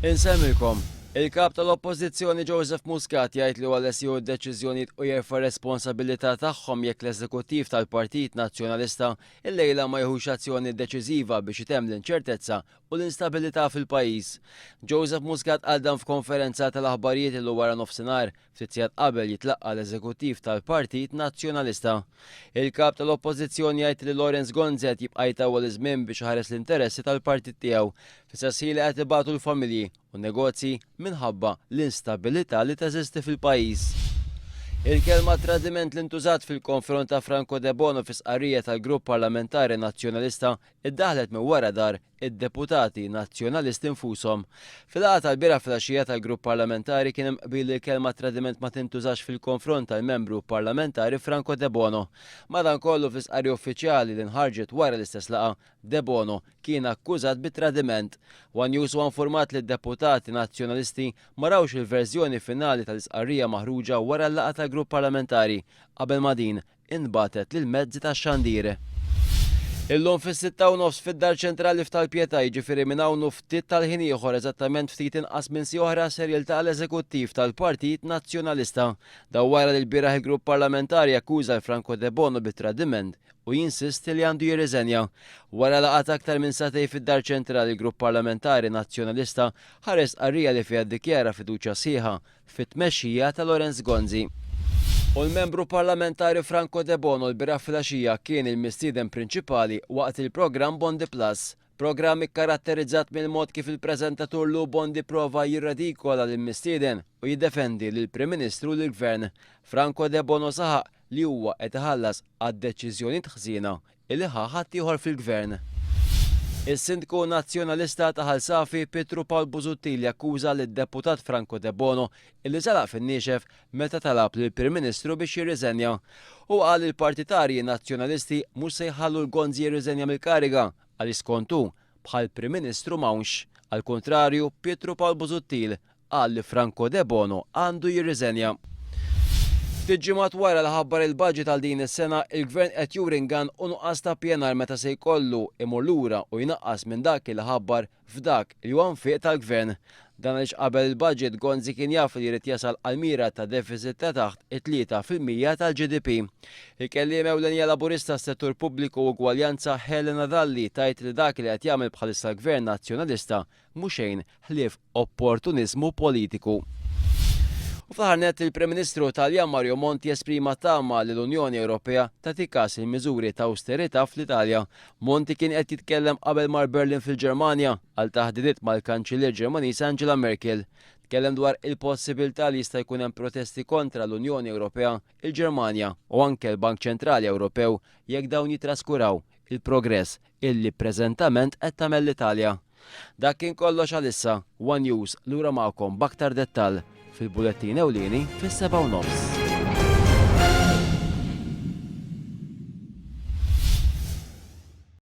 Insemmilkom, il-Kap tal-Oppożizzjoni Joseph Muscat jgħid li huwa lest jieħu d-deċiżjonijiet u jerfa' r-responsabilità tagħhom jekk l-Eżekuttiv tal-Partit Nazzjonalista illejla ma jieħux azzjoni deċiżiva biex itemm l-inċertezza u l-instabilità fil-pajjiż. Joseph Muscat qal dan f'konferenza tal-aħbarijiet illum waranofsinhar ftit sigħat qabel jitlaqqa' l-Eżekuttiv tal-Partit Nazzjonalista. Il-Kap tal-Oppożizzjoni jgħid li Lawrence Gonzi qed jibqa' jtawwal iż-żmien biex iħares l-interessi tal-partit tiegħu, fl-istess ħin li qed ibatu l-familji u n-negozji minħabba l-instabilità li teżisti fil-pajjiż. Il-kelma tradiment li ntużat fil-konfront ta' Franco Debono fi stqarrija tal-Grupp Parlamentari Nazzjonalista iddaħħlet minn wara dar id-deputati Nazzjonalisti nfushom. Fil-laqgħa tal-bieraħ filgħaxija tal-Grupp Parlamentari kien hemm qbil li l-kelma tradiment ma tintużax fil-konfront tal-Membru Parlamentari Franco Debono. Madankollu fl-istqarrija uffiċjali li nħarġet wara l-istess laqgħa, Debono kien akkużat bi tradiment. One News huwa infurmat li d-deputati Nazzjonalisti ma rawx il-verżjoni finali tal-istqarrija maħruġa wara l-laqgħa tal-Grupp Parlamentari qabel ma din intbagħtet lill-mezzi tax-xandir. Illum fis-6:30 fid-Dar Ċentrali f'Tal-Pietà, jiġifieri minn hawn u ftit tal-ħin ieħor, eżattament ftit inqas minn siegħa oħra ser jiltaqa' l-Eżekuttiv tal-Partit Nazzjonalista. Dan wara li lbieraħ il-Grupp Parlamentari akkuża 'l Franco Debono bi tradiment u jinsisti li għandu jirriżenja. Wara laqgħa ta' aktar minn sagħtejn fid-Dar Ċentrali l-Grupp Parlamentari Nazzjonalista ħareġ stqarrija li fiha ddikjara fiduċja sħiħa fit-tmexxija ta' Lawrence Gonzi. U l-Membru Parlamentari Franco Debono lbieraħ filgħaxija kien il-mistieden prinċipali waqt il-programm Bondi Plus. Programm ikkaratterizzat mill-mod kif il-preżentatur Lou Bondi prova jirredikola lill-mistieden u jiddefendi lill-Prim Ministru u lill-Gvern. Franco Debono saħaq li huwa qed iħallas għad-deċiżjonijiet ħżiena illi ħa ħaddieħor fil-Gvern. Is-Sindku Nazzjonalista ta' Ħal Safi, Pietru Pawl Busuttil jakkuża lid-Deputat Franco Debono illi żalaq fin-niexef meta talab lill-Prim Ministru biex jirriżenja. Hu qal li l-partitarji Nazzjonalisti mhux se jħallu l-Gonzi jirriżenja mill-kariga għaliex skont hu, bħal Prim Ministru m'hawnx. Għall-kuntrarju, Pietru Pawl Busuttil qal li Franco Debono għandu jirriżenja. Ftit ġimgħat wara li ħabbar il-budget għal din is-sena, il-Gvern qed juri ngann u nuqqas ta' ppjanar meta se jkollu imur lura u jnaqqas minn dak li ħabbar f'dak li huwa nfiq tal-Gvern. Dan għaliex qabel il-budget Gonzi kien jaf li jrid jasal għal mira ta' deficit ta' taħt it-3% tal-GDP. Il-Kelliem Ewlenija Laburista għas-Settur Pubbliku u Ugwaljanza Helena Dalli tgħid li dak li qed jagħmel bħalissa l-Gvern Nazzjonalista mhu xejn ħlief opportuniżmu politiku. U fl-aħħar nett il-Prim Ministru Taljan Mario Monti esprima tama li l-Unjoni Ewropea tagħti kas il-miżuri ta' awsterità fl-Italja. Monti kien qed jitkellem qabel mar Berlin fil-Ġermanja għal taħdidiet mal-Kanċillier Ġermaniż Angela Merkel. Tkellem dwar il-possibilità li jista' jkun hemm protesti kontra l-Unjoni Ewropea, il-Ġermanja u anke l-Bank Ċentrali Ewropew jekk dawn jitraskuraw il-progress illi preżentament qed tagħmel l-Italja. Dak kien kollox għalissa, one News lura magħkom b'aktar dettall fil-bulettin ewlieni fis-7:30.